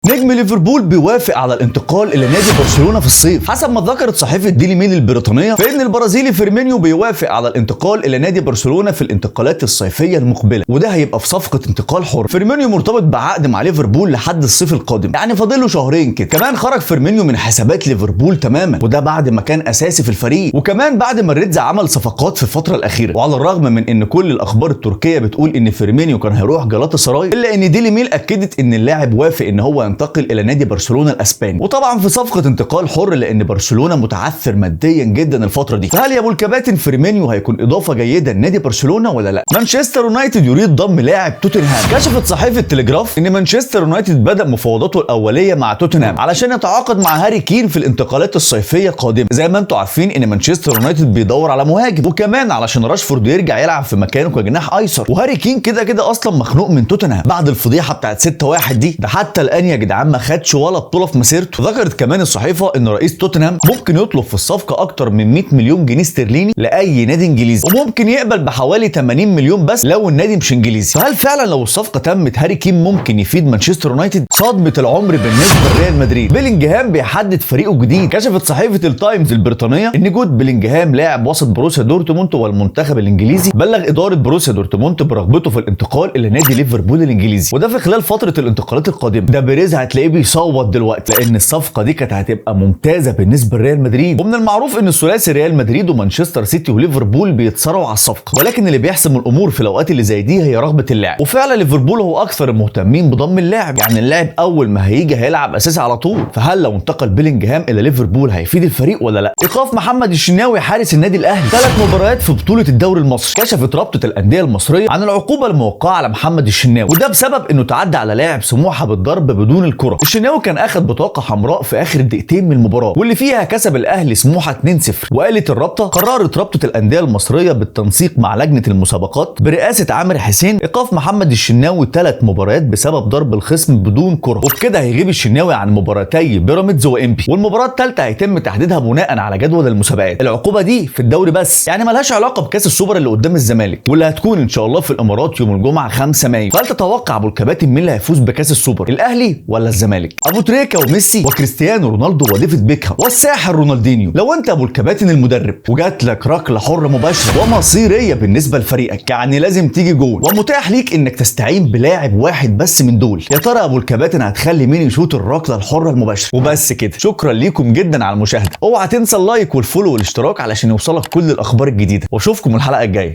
نجم ليفربول بيوافق على الانتقال الى نادي برشلونة في الصيف. حسب ما ذكرت صحيفة ديلي ميل البريطانية فان البرازيلي فيرمينيو بيوافق على الانتقال الى نادي برشلونة في الانتقالات الصيفية المقبلة، وده هيبقى في صفقة انتقال حر. فيرمينيو مرتبط بعقد مع ليفربول لحد الصيف القادم، يعني فاضل له شهرين كده. كمان خرج فيرمينيو من حسابات ليفربول تماما، وده بعد ما كان اساسي في الفريق، وكمان بعد ما الريدز عمل صفقات في الفترة الاخيرة. وعلى الرغم من ان كل الاخبار التركية بتقول ان فيرمينيو كان هيروح جالاتا سراي، الا ان ديلي ميل اكدت ان اللاعب وافق ان هو ينتقل الى نادي برشلونة الاسباني، وطبعا في صفقة انتقال حر لان برشلونة متعثر ماديا جدا الفترة دي. فهل يا ابو الكباتن فيرمينيو هيكون اضافه جيدة لنادي برشلونة ولا لا؟ مانشستر يونايتد يريد ضم لاعب توتنهام. كشفت صحيفة تليجراف ان مانشستر يونايتد بدا مفاوضاته الاولية مع توتنهام علشان يتعاقد مع هاري كين في الانتقالات الصيفية القادمة. زي ما انتم عارفين ان مانشستر يونايتد بيدور على مهاجم، وكمان علشان راشفورد يرجع يلعب في مكانه كجناح ايسر. وهاري كين كده كده اصلا مخنوق من توتنهام بعد الفضيحة بتاعت 6-1 دي، ده حتى الان يا جدعان ما خدش ولا بطوله في مسيرته. ذكرت كمان الصحيفة ان رئيس توتنهام ممكن يطلب في الصفقة اكتر من 100 مليون جنيه استرليني لاي نادي انجليزي، وممكن يقبل بحوالي 80 مليون بس لو النادي مش انجليزي. فهل فعلا لو الصفقة تمت هاري كين ممكن يفيد مانشستر يونايتد؟ صدمة العمر بالنسبة لريال مدريد. بيلينجهام بيحدد فريقه الجديد. كشفت صحيفة التايمز البريطانية ان جود بيلينجهام لاعب وسط بروسيا دورتموند والمنتخب الانجليزي بلغ ادارة بروسيا دورتموند برغبته في الانتقال الى نادي ليفربول الانجليزي، وده في خلال فترة الانتقالات القادمة. ده بيريز هتلاقيه بيصوت دلوقتي لان الصفقة دي كانت هتبقى ممتازة بالنسبة لريال مدريد. ومن المعروف ان الثلاثي ريال مدريد ومانشستر سيتي وليفربول بيتصارعوا على الصفقة، ولكن اللي بيحسم الامور في الاوقات اللي زي دي هي رغبة اللاعب. وفعلا ليفربول هو اكثر المهتمين بضم اللاعب، يعني اللاعب اول ما هيجي هيلعب اساسي على طول. فهل لو انتقل بيلينجهام الى ليفربول هيفيد الفريق ولا لا؟ ايقاف محمد الشناوي حارس النادي الاهلي 3 مباريات في بطوله الدوري المصري. كشفت رابطه الاندية المصرية عن العقوبة الموقعة على محمد الشناوي، وده بسبب انه تعدى على لاعب سموحه بالضرب بدون الكره. الشناوي كان اخذ بطاقة حمراء في اخر دقيقتين من المباراة، واللي فيها كسب الاهلي سموحه 2-0. وقالت الرابطة قررت رابطه الاندية المصرية بالتنسيق مع لجنة المسابقات برئاسة عامر حسين ايقاف محمد الشناوي 3 مباريات بسبب ضرب الخصم بدون كره، وبكده هيغيب الشناوي عن مباراتي بيراميدز وانبي، والمباراة الثالثة هيتم تحديدها بناء على جدول المسابقات. العقوبة دي في الدوري بس، يعني ملهاش علاقة بكاس السوبر اللي قدام الزمالك، واللي هتكون ان شاء الله في الامارات يوم الجمعة 5 مايو. فهل تتوقع ابو الكباتن مين اللي هيفوز بكاس السوبر، الاهلي ولا الزمالك؟ ابو تريكه وميسي وكريستيانو رونالدو وديفيد بيكهام والساحر رونالدينيو. لو انت ابو الكباتن المدرب وجات لك ركلة حره مباشرة ومصيريه بالنسبة لفريقك، يعني لازم تيجي جول، ومتاح ليك انك تستعين بلاعب واحد بس من دول، يا ترى ابو الكباتن هتخلي مين يشوط الركله الحرة المباشرة؟ وبس كده، شكرا ليكم جدا على المشاهدة. اوعى تنسى ال like وال follow والاشتراك علشان يوصلك كل الاخبار الجديدة، واشوفكم الحلقة الجاية.